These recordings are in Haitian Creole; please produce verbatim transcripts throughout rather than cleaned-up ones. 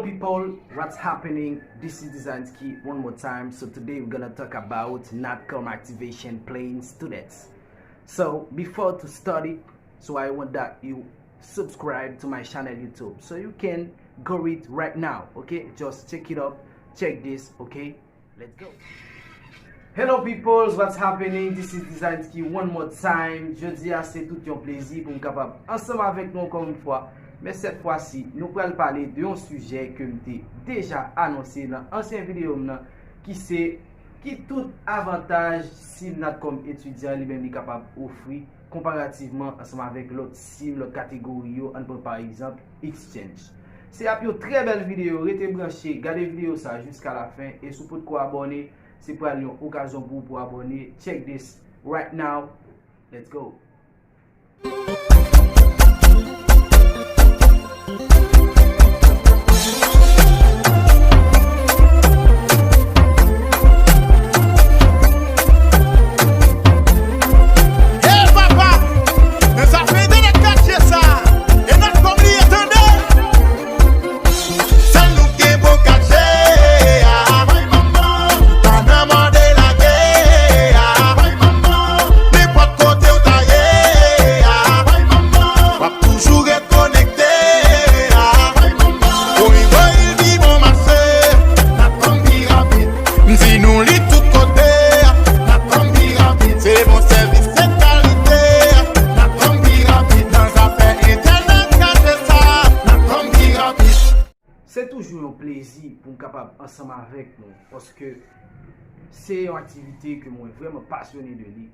People, what's happening? This is Design Ski one more time. So today we're gonna talk about Natcom activation paying students. So before to start it, so I want that you subscribe to my channel YouTube so you can go read right now, okay? Just check it up, check this, okay? Let's go. Hello peoples, what's happening? This is Design Ski one more time. Jodi a se tout yon plezi pou m kapab ansanm avèk nou ankò yon fwa. Men sèt fwa si, nou pral pale de yon sijè ke m te deja anonse nan ansyen videyo m nan, ki se ki tout avantaj sim Natcom etidyan li menm li kapab ofri konparativman ansanm avèk lòt sim, lòt kategori yo, ann pran pa egzanp Exchange. Se ap yon trè bèl videyo, rete branche, gade videyo sa jiska la fen, e si w potko abòne, se pral yon okazyon pou w pou abòne. Check this right now. Let's go. Hey papa, men sa fè de nèg katye sa, e nèg kòm li ye tande. Sèl nou gen bon katye a, pa nan mande lage a, nenpòt kote w ta ye a, w ap toujou ret konekte a. Woy woy, li bon mache, Natcom pi rapid. M di nou li tout kote a, Natcom pi rapid. Se bon sèvis, se kalite a, Natcom pi rapid. Nan zafè entènèt, gade sa, Natcom pi rapid. Se toujou yon plezi pou m kapab ansanm avèk nou, paske se yon aktivite ke mwen vrèman pasyone de li.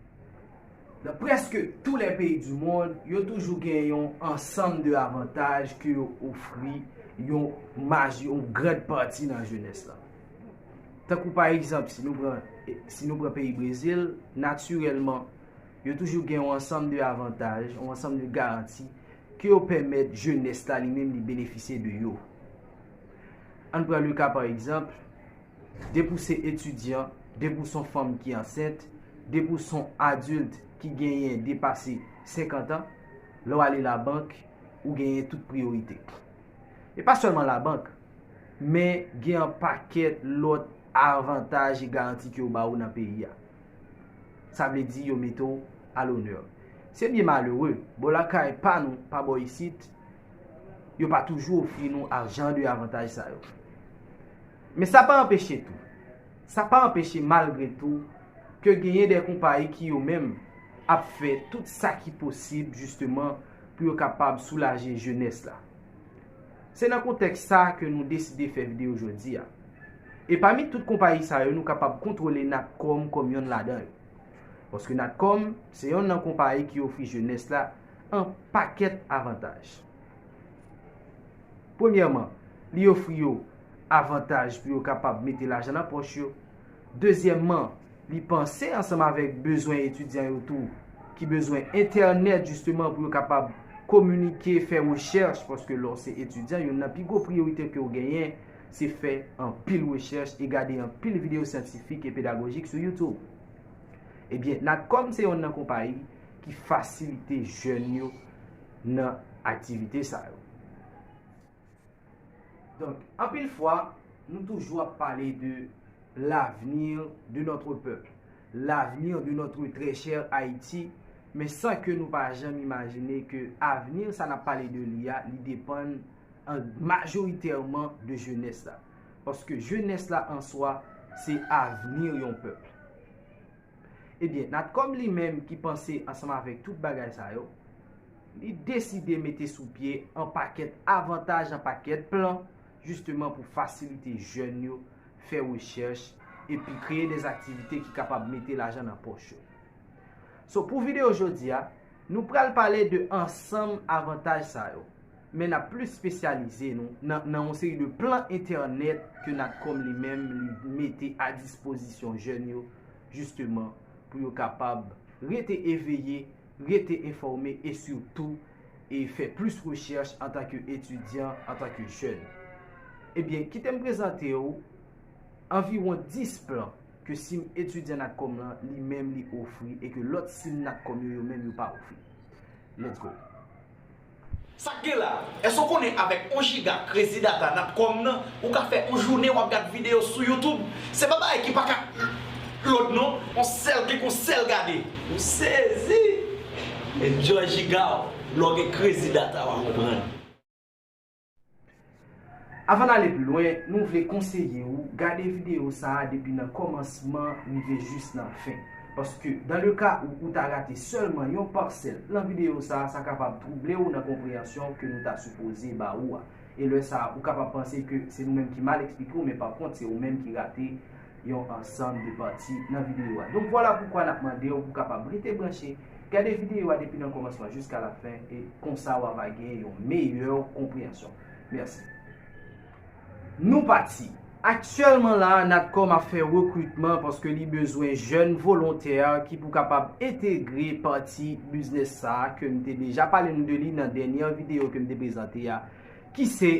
Dans presque tous les pays du monde, yo toujou gen yon ansanm de avantaj ke yo ofri yon maj, yon gran pati nan jenès la. Tankou pa egzanp, si nou pran, si nou pran peyi Brezil, natirèlman, yo toujou gen yon ansanm de avantaj, yon ansanm de garanti ke yo pèmèt jenès la li menm li benefisye de yo. Ann pran le ka pa egzanp, depi w se etidyan, depi w se yon fanm ki ansent, depi w se yon adilt ki genyen depase senkant an, lè w ale labank, ou genyen tout priyorite. E pa sèlman labank, men gen yon pakèt lòt avantaj e garanti ke yo ba ou nan peyi a. Sa vle di yo mete w a lonè. Se byen malere, bò lakay pa nou, pa bò isit, yo pa toujou ofri nou a jan de avantaj sa yo. Men sa pa anpeche tou, sa pa anpeche malgre tou ke genyen de konpayi ki yo menm ap fè tout sa ki posib jisteman pou yo kapab soulaje jenès la. Se nan kontèks sa ke nou deside fè videyo jodi a. E pami tout konpayi sa yo, nou kapab kontwole Natcom kòm yonn ladan yo. Paske Natcom se yonn nan konpayi ki ofri jenès la an pakèt avantaj. Premyèman, li ofri yo avantaj pou yo kapab mete lajan nan pòch yo. Dezyèmman, li panse ansanm avèk bezwen etidyan yo tou, ki bezwen entènèt jisteman pou yo kapab kominike, fè rechèch, paske lè w se etidyan, youn nan pi gwo priyorite ke w genyen, se fè anpil rechèch e gade anpil videyo syantifik e pedagojik sou YouTube. Ebyen, Natcom se yonn nan konpayi ki fasilite jèn yo nan aktivite sa yo. Donk, anpil fwa, nou toujou ap pale de l'avenir de notre peuple, l'avenir de notre très cher Haïti, men san ke nou pa janm imajine ke avni sa n ap pale de li a, li depann an majoritèman de jenès la. Paske jenès la an swa, se avni yon pèp. Ebyen, Natcom li menm ki panse ansanm avèk tout bagay sa yo, li deside mete sou pye an pakèt avantaj, an pakèt plan, jisteman pou fasilite jèn yo fè rechèch epi kreye de aktivite ki kapab mete lajan nan pòch yo. So, pou videyo jodi a, nou pral pale de ansanm avantaj sa yo. Men n ap plis espesyalize nou nan, nan yon seri de plan entènèt ke Natcom li menm li mete a dispozisyon jèn yo, jisteman, pou yo kapab rete eveye, rete enfòme e sitou, e fè plis rechèch antanke etidyan, antanke jèn. Ebyen, kite m prezante w anviwon dis plan ke sim etidyan Natcom lan li menm li ofri e ke lòt sim Natcom yo, yo menm yo pa ofri. Let's go. Sa k gen la? Èske w konnen avèk yon jiga kredi data Natcom nan, ou ka fè yon jounen w ap gad videyo sou YouTube? Se pa bagay ki pa ka lòd non, yon sèl klik, yon sèl gade. Ou sezi! Enjoy jiga w, lè w gen kredi data w a konprann. Avan n ale pi lwen, nou vle konseye w gade videyo sa a depi nan kòmansman rive jis nan fen. Paske, dans le cas où ou ta rate sèlman yon pasèl nan videyo sa a, sa kapab twouble w nan konpreyansyon ke nou ta sipoze ba ou a. E lè sa a, ou kapab panse ke se nou menm ki mal eksplike w, men pa kont, se ou menm ki rate yon ansanm de pati nan videyo a. Donk, vwala poukwa n ap mande w pou w kapab rete branche, gade videyo a depi nan kòmansman jiska lafen, e konsa w a va gen yon meyè konpreyansyon. Mèsi. Nou pati. Aktyèlman la, Natcom ap fè rekritman paske li bezwen jèn volontè ki pou kapab entegre pati biznis sa a ke m te deja pale nou de li nan dènyè videyo ke m te prezante a, ki se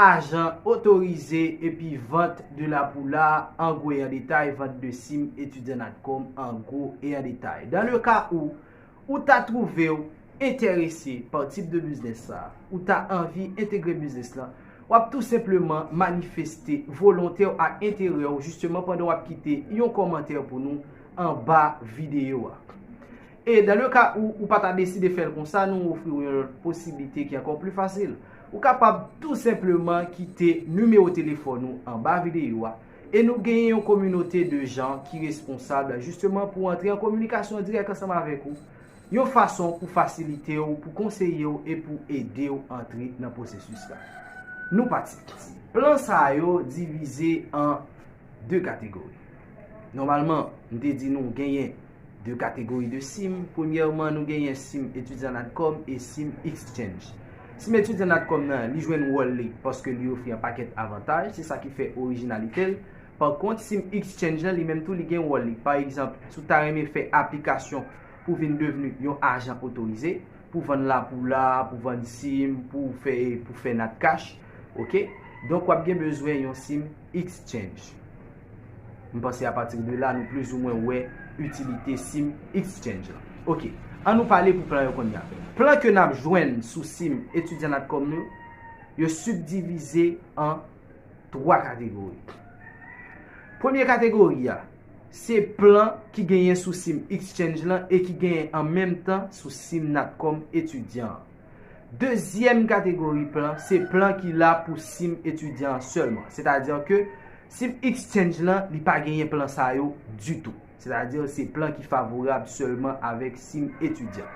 ajan otorize epi vant de la pou la, an gwo e an detay, vant de sim etidyan Natcom an gwo e an detay. Dans le cas où ou ta twouve w enterese pa tip de biznis sa, ou ta anvi entegre biznis lan, w ap tou senpleman manifeste volonte w ak enterè w jisteman pandan w ap kite yon kòmantè pou nou anba videyo a. E dans le cas où ou pa ta deside fè l konsa, nou ofri w yon lòt posiblite ki ankò pli fasil. Ou kapab tou senpleman kite nimewo telefòn ou anba videyo a. E nou genyen yon kominote de jan ki responsab jisteman pou antre an kominikasyon dirèk ansanm avèk ou, yon fason pou fasilite w, pou konseye w e pou ede w antre nan pwosesis la. Nou pati. Plan sa yo divize an de kategori. Nòmalman, m te di nou genyen de kategori de sim. Premyèman, nou genyen sim etidyan Natcom e sim exchange. Sim etidyan Natcom nan, li jwenn wòl li paske li ofri yon pakèt avantaj, se sa ki fè orijinalite l. Pa kont, sim exchange lan, li menm tou, li gen wòl li. Pa egzanp, si w ta renmen fè aplikasyon pou vin devni yon ajan otorize, pou vann la pou la, pou vann sim, pou fè, pou fè Natcash, oke? Donk, w ap gen bezwen yon sim exchange. M panse apati de la, nou plizoumwen wè itilite sim exchange lan. Oke, an nou pale pou plan yo kounye a. Plan ke n ap jwenn sou sim etidyan Natcom nou, yo sibdivize an twa kategori. Premye kategori a, se plan ki genyen sou sim exchange lan e ki genyen an menm tan sou sim Natcom etidyan an. Dezyèm kategori plan, se plan ki la pou sim etidyan an sèlman. Sètadi ke sim exchange lan, li pa genyen plan sa yo ditou. Sètadi se plan ki favorab sèlman avèk sim etidyan.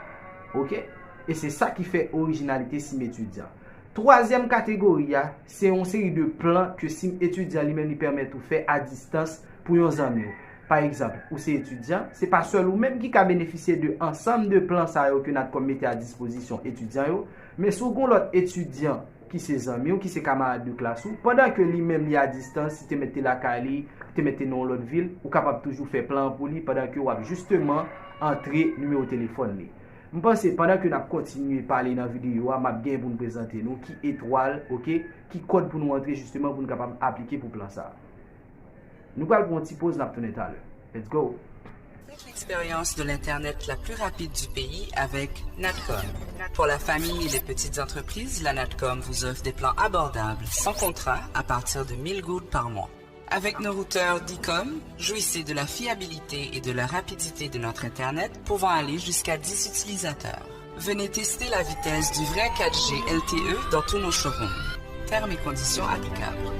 Oke? E se sa ki fè orijinalite sim etidyan. Twazyèm kategori a, se yon seri de plan ke sim etidyan li menm li pèmèt ou fè a distans pou yon zanmi w. Pa egzanp, ou se etidyan, se pa sèl ou menm ki ka benefisye de ansanm de plan sa yo ke Natcom mete a dispozisyon etidyan yo, men si w gen yon lòt etidyan ki se zanmi w, ki se kamarad de klas ou, pandan ke li menm li a distans, si te mete lakay li, te mete nan yon lòt vil, ou kapab toujou fè plan an pou li pandan ke w ap jisteman antre nimewo telefòn li. M panse pandan ke n ap kontinye pale nan videyo a, m ap gen pou n prezante nou ki etwal, oke, ki kòd pou nou antre jisteman pou n kapab aplike pou plan sa a. Nou pral pran yon ti poz, n ap tounen talè. Let's go! Toute l'expérience de l'Internet la plus rapide du pays avec Natcom. Pour la famille et les petites entreprises, la Natcom vous offre des plans abordables, sans contrat, à partir de mille gourdes par mois. Avec nos routeurs Dicom, jouissez de la fiabilité et de la rapidité de notre Internet, pouvant aller jusqu'à dix utilisateurs. Venez tester la vitesse du vrai quatre G L T E dans tous nos showrooms. Termes et conditions applicables.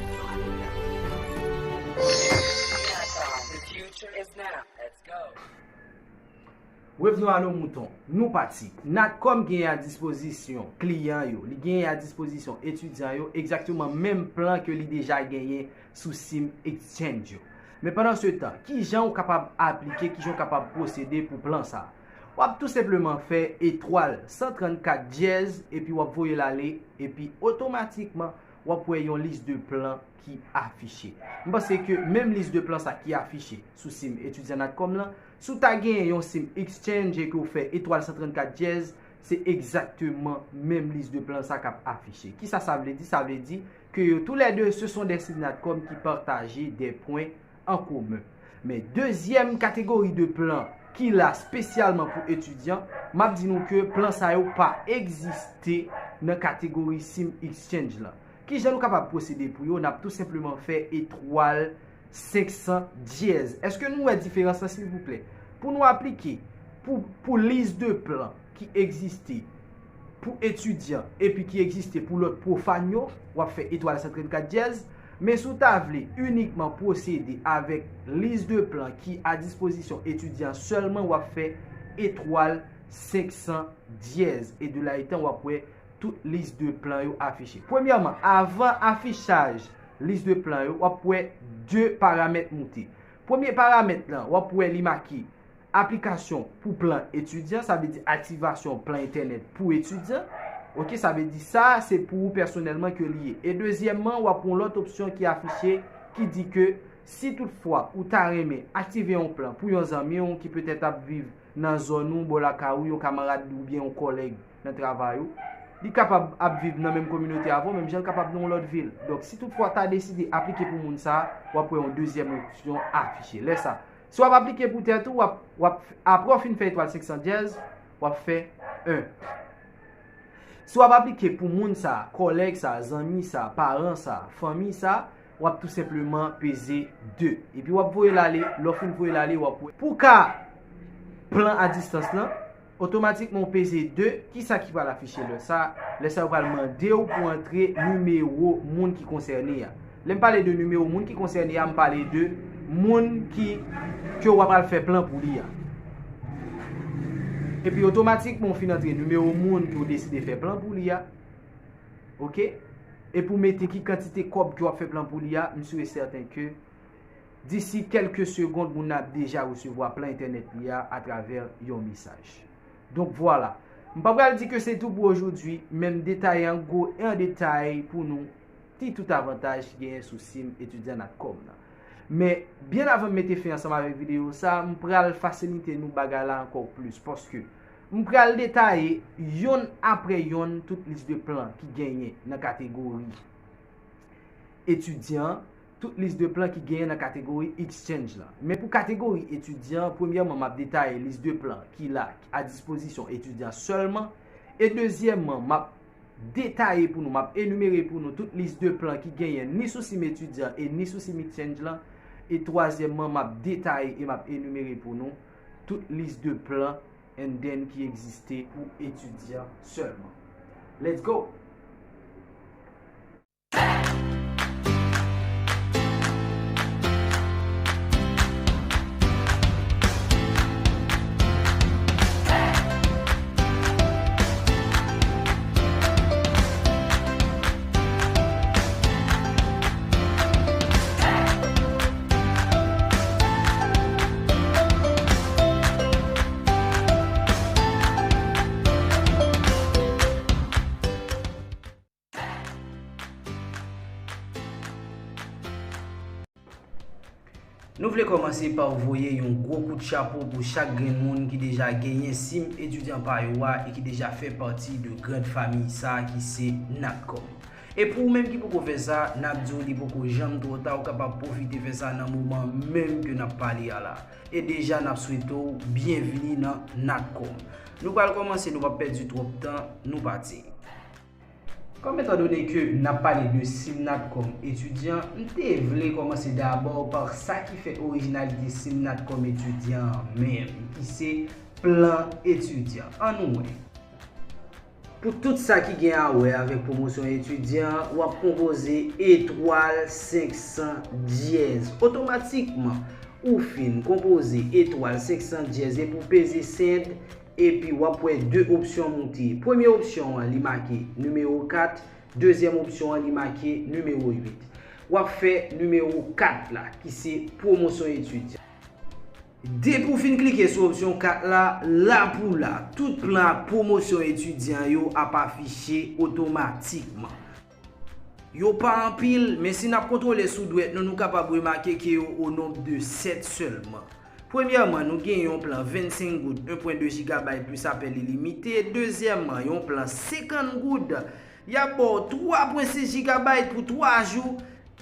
Revenons à nos moutons. Nou pati. Natcom genyen a dispozisyon kliyan yo, li genyen a dispozisyon etidyan yo egzakteman menm plan ke li deja genyen sou sim exchange yo. Men pandan se tan, kijan w kapab aplike, kijan w kapab pwosede pou plan sa a? W ap tou senpleman fè etwal san trannkat dyèz epi w ap voye l ale, epi otomatikman w ap wè yon lis de plan ki afiche. M panse ke menm lis de plan sa ki afiche sou sim etidyan Natcom lan, si w ta genyen yon sim exchange e ke w fè etwal san trannkat dyèz, se egzakteman menm lis de plan sa k ap afiche. Kisa sa vle di? Sa vle di ke yo toulède, ce sont des sim Natcom ki pataje des points en commun. Men dezyèm kategori de plan ki la espesyalman pou etidyan, m ap di nou ke plan sa yo pa egziste nan kategori sim exchange lan. Kijan nou kapab pwosede pou yo? N ap tou senpleman fè etwal senk san dyèz. Èske nou wè diferans lan, silvouplè? Pou nou aplike pou, pou lis de plan ki egziste pou etidyan epi ki egziste pou lòt pwofàn yo, w ap fè etwal san trannkat dyèz. Men si w ta vle inikman pwosede avèk lis de plan ki a dispozisyon etidyan sèlman, w ap fè etwal senk san dyèz. E de la etan, w ap wè tout lis de plan yo afiche. Premyèman, avan afichaj lis de plan yo, w ap wè de paramèt moute. Premye paramèt lan, w ap wè li make aplikasyon pou plan etidyan, sa vle di aktivasyon plan entènèt pou etidyan. Oke, sa vle di sa, se pou ou pèsonèlman ke li ye. E dezyèmman, w ap yon lòt opsyon ki afiche ki di ke si toutfwa ou ta renmen aktive yon plan pou yon zanmi w ki petèt ap viv nan zòn ou, bò lakay ou, yon kamarad oubyen yon kòlèg nan travay ou, li kapab ap viv nan menm kominote avè w, menm jan l kapab nan yon lòt vil. Donk, si toutfwa w ta deside aplike pou moun sa a, w ap wè yon dezyèm opsyon afiche. Lè sa, si w ap aplike pou tèt ou, w ap, w ap, apre w fin fè etwal senk san dyèz, w ap fè en. Si w ap aplike pou moun sa, kòlèg sa, zanmi sa, paran sa, fanmi sa, w ap tou senpleman peze de. Epi w ap voye l ale, lè w fin voye l ale, w ap wè. Pou ka plan a distans lan, otomatikman w peze de, kisa ki pral afiche lè sa? Lè sa yo pral mande w pou antre nimewo moun ki konsène a. Lè m pale de nimewo moun ki konsène a, m pale de moun ki, ke w ap al fè plan pou li a. Epi otomatikman w fin antre nimewo moun ke w deside fè plan pou li a. Oke? Epi w mete ki kantite kòb ke w ap fè plan pou li a, m si e sèten ke disi kèlke segond, moun nan ap deja resevwa plan entènèt li a atravè yon mesaj. Donk, vwala. M pa pral di ke se tou pou ojodwi, men m detaye an gwo e an detay pou nou ti tout avantaj ki genyen sou sim etidyan Natcom nan. Men, byen avan m mete fen ansanm avèk videyo sa, m pral fasilite nou bagay la ankò plis, paske m pral detaye yonn apre yonn tout lis de plan ki genyen nan kategori etidyan, tout lis de plan ki genyen nan kategori exchange lan. Men pou kategori etidyan, premyèman, m ap detaye lis de plan ki la a dispozisyon etidyan sèlman, e dezyèmman, m ap detaye pou nou, m ap enimere pou nou tout lis de plan ki genyen ni sou sim etidyan e ni sou sim exchange lan, e twazyèmman, m ap detaye e m ap enimere pou nou tout lis de plan and then ki egziste pou etidyan sèlman. Let's go! Nou vle kòmanse pa voye yon gwo kout chapo pou chak grenn moun ki deja genyen sim etidyan pa yo a e ki deja fè pati de grand famiy sa a ki se Natcom. E pou ou menm ki poko fè sa, n ap di w li poko janm twò ta, ou kapab pwofite fè sa nan moman menm ke n ap pale a la. E deja n ap swete w byenvini nan Natcom. Nou pral kòmanse, nou p ap pèdi twòp tan, nou pati. Kòm etandone ke n ap pale de sim Natcom etidyan, m te vle kòmanse dabò pa sa ki fè orijinalite sim Natcom etidyan an menm, ki se plan etidyan. Ann nou wè. Pou tout sa ki gen a wè avèk pwomosyon etidyan, w ap konpoze etwal senk san dyèz. Otomatikman, ou fin konpoze etwal senk san dyèz epi w peze send, epi w ap wè de opsyon moute. Premye opsyon an, li make nimewo kat, dezyèm opsyon an, li make nimewo uit. W ap fè nimewo kat la, ki se pwomosyon etidyan. Depi w fin klike sou opsyon kat la, la pou la, tout plan ak pwomosyon etidyan yo ap afiche otomatikman. Yo pa anpil, men si n ap kontwole sou dwèt nou, nou kapab remake ke yo o nonb de sèt sèlman. Premyèman, nou gen yon plan vennsenk goud, en pwen de jigabayt plis apèl ilimite. Dezyèmman, yon plan senkant goud, y ap ba w twa pwen sis jigabayt pou twa jou.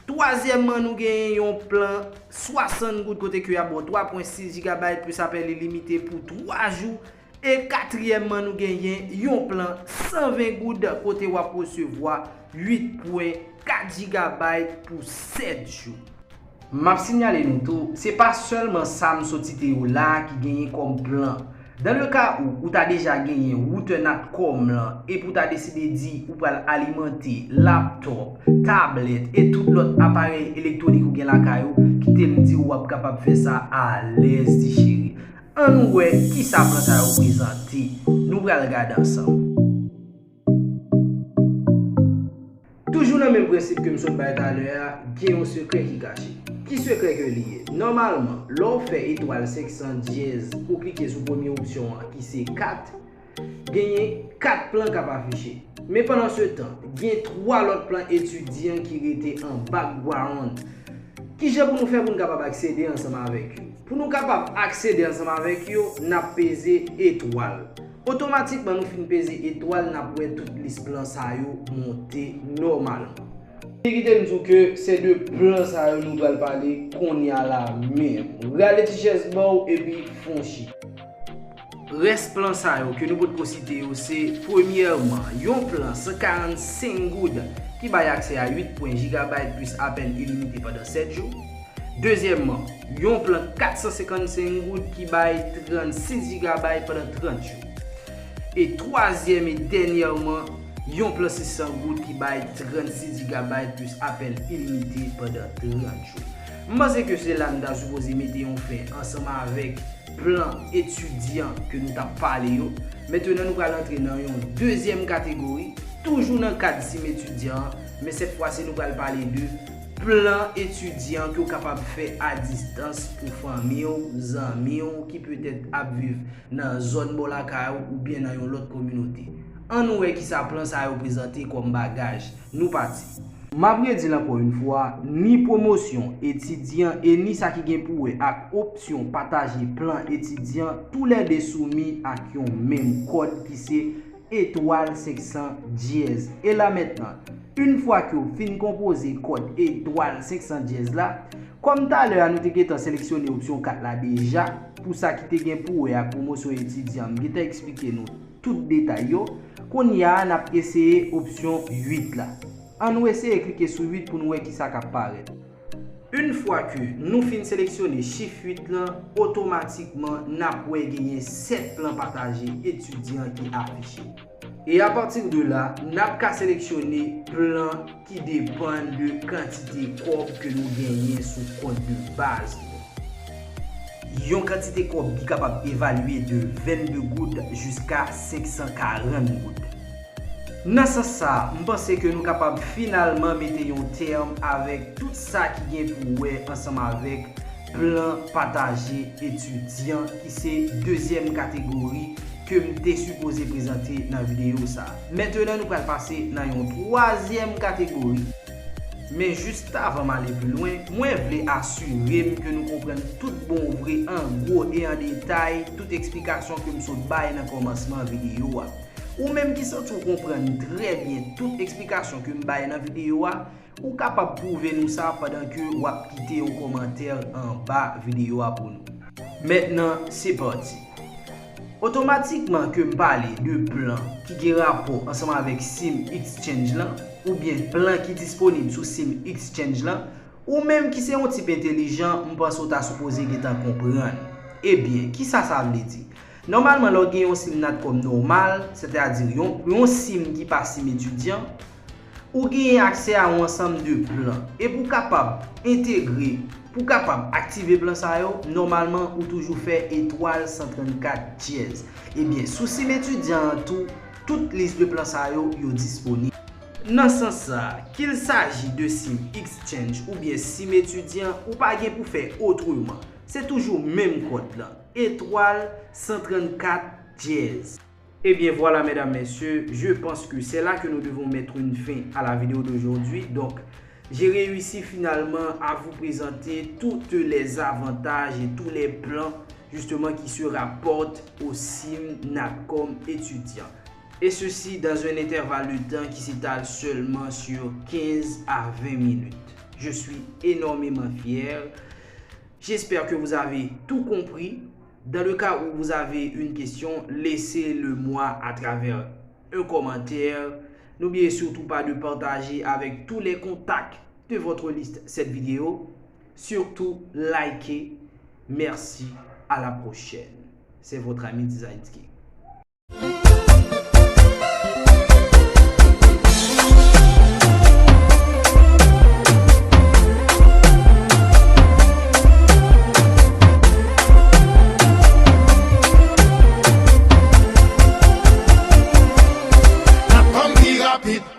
Twazyèmman, nou genyen yon plan swasant goud kote ke y ap ba w twa pwen sis jigabayt plis apèl ilimite pou twa jou. E katriyèmman, nou genyen yon plan san ven goud kote w ap resevwa uit pwen kat jigabayt pou sèt jou. M ap sinyale nou tou, se pa sèlman sa m sot site yo la a ki genyen kòm plan. Dans le cas où ou ta deja genyen woutè Natcom lan epi w ta deside di ou pral alimante laptòp, tablèt e tout lòt aparèy elektwonik ou gen lakay ou, kite m di w w ap kapab fè sa alèz ti cheri. Ann wè kisa plan sa yo prezante. Nou pral gade ansanm. Toujou nan menm prensip ke m sot bay talè a, gen yon sekrè ki kache. Ki sekrè ke li ye? Nòmalman, lè w fè etwal senk san dyèz pou klike sou premye opsyon an ki se kat, genyen kat plan k ap afiche. Men pandan se tan, gen twa lòt plan etidyan ki rete an background. Kijan pou nou fè pou nou kapab aksede ansanm avèk yo? Pou nou kapab aksede ansanm avèk yo, n ap peze etwal. Otomatikman nou fin peze etwal, n ap wè tout lis plan sa yo monte nòmalman. E kite m di w ke se de plan sa yo nou pral pale kounye a la menm. Rale ti chèz ba w epi fè w chita. Rès plan sa yo ke nou potko site yo se, premyèman, yon plan san karannsenk goud ki bay aksè a uit pwen jigabayt plis apèl ilimite pandan sèt jou. Dezyèmman, yon plan kat san senkannsenk goud ki bay trannsis jigabayt pandan trant jou. E twazyèm e dènyèman, yon plan sis san goud ki bay trannsis jigabayt plis apèl ilimite pandan trant jou. M panse ke se la n ta sipoze mete yon fen ansanm avèk plan etidyan ke nou t ap pale yo. Mentnan, nou pral antre nan yon dezyèm kategori, toujou nan kad sim etidyan an, men sèt fwa si nou pral pale de plan etidyan ke w kapab fè a distans pou fanmi w, zanmi w ki petèt ap viv nan zòn bò lakay ou oubyen nan yon lòt kominote. Ann wè kisa plan sa yo prezante kòm bagaj. Nou pati. M ap redi l ankò yon fwa, ni pwomosyon etidyan e ni sa ki gen pou wè ak opsyon pataje plan etidyan, toulède soumi ak yon menm kòd ki se etwal senk san dyèz. E la mentnan, yon fwa ke w fin konpoze kòd etwal senk san dyèz la, kòm talè a nou te gentan seleksyone opsyon kat la deja, pou sa ki te gen pou wè ak pwomosyon etidyan, m gentan eksplike nou tout detay yo. Kounye a, n ap eseye opsyon uit la. Ann nou eseye klike sou uit pou nou wè kisa k ap parèt. Yon fwa ke nou fin seleksyone chif uit lan, otomatikman n ap wè genyen sèt plan pataje etidyan ki afiche. E apati de la, n ap ka seleksyone plan ki depann de kantite kòb ke nou genyen sou kont de baz nou. Yon kantite kòb ki kapab evalye de vennde goud jiska senk san karant goud. Nan sans sa a, m panse ke nou kapab finalman mete yon tèm avèk tout sa ki gen pou wè ansanm avèk plan pataje etidyan, ki se dezyèm kategori ke m te sipoze prezante nan videyo sa a. Mentnan, nou pral pase nan yon twazyèm kategori. Men jis avan m ale pi lwen, mwen vle asire m ke nou konprann tout bon vre, an gwo e an detay, tout eksplikasyon ke m sot bay nan kòmansman videyo a. Ou menm ki santi w konprann trè byen tout eksplikasyon ke m bay nan videyo a, ou kapab pwouve nou sa pandan ke w ap kite yon kòmantè anba videyo a pou nou. Mentnan, se pati. Otomatikman ke m pale de plan ki gen rapò ansanm avèk sim exchange lan, oubyen plan ki disponib sou sim exchange lan, ou menm ki se yon tip entelijan, m panse w ta sipoze gentan konprann. Ebyen, kisa sa vle di? Nòmalman, lè w gen yon sim Natcom nòmal, sètadi yon, yon sim ki pa sim etidyan, ou genyen aksè a yon ansanm de plan. E pou w kapab entegre, pou w kapab aktive plan sa yo, nòmalman ou toujou fè etwal san trannkat dyèz. Ebyen, sou sim etidyan an tou, tout lis de plan sa yo, yo disponib. Nan sans sa a, qu'il s'agit de sim exchange oubyen sim etidyan, ou pa gen pou fè otreman. Se toujou menm kòd lan, etwal san trannkat dyèz. Eh bien voilà, mesdames, messieurs, je pense que c'est là que nous devons mettre une fin à la vidéo d'aujourd'hui. Donc, j'ai réussi finalement à vous présenter tous les avantages et tous les plans justement qui se rapportent au sim Natcom étudiant. Et ceci dans un intervalle de temps qui s'étale seulement sur quinze à vingt minutes. Je suis énormément fier. J'espère que vous avez tout compris. Dans le cas où vous avez une question, laissez-le moi à travers un commentaire. N'oubliez surtout pas de partager avec tous les contacts de votre liste cette vidéo. Surtout, likez. Merci, à la prochaine. C'est votre ami Design Ski. N ap fanm pi rapid.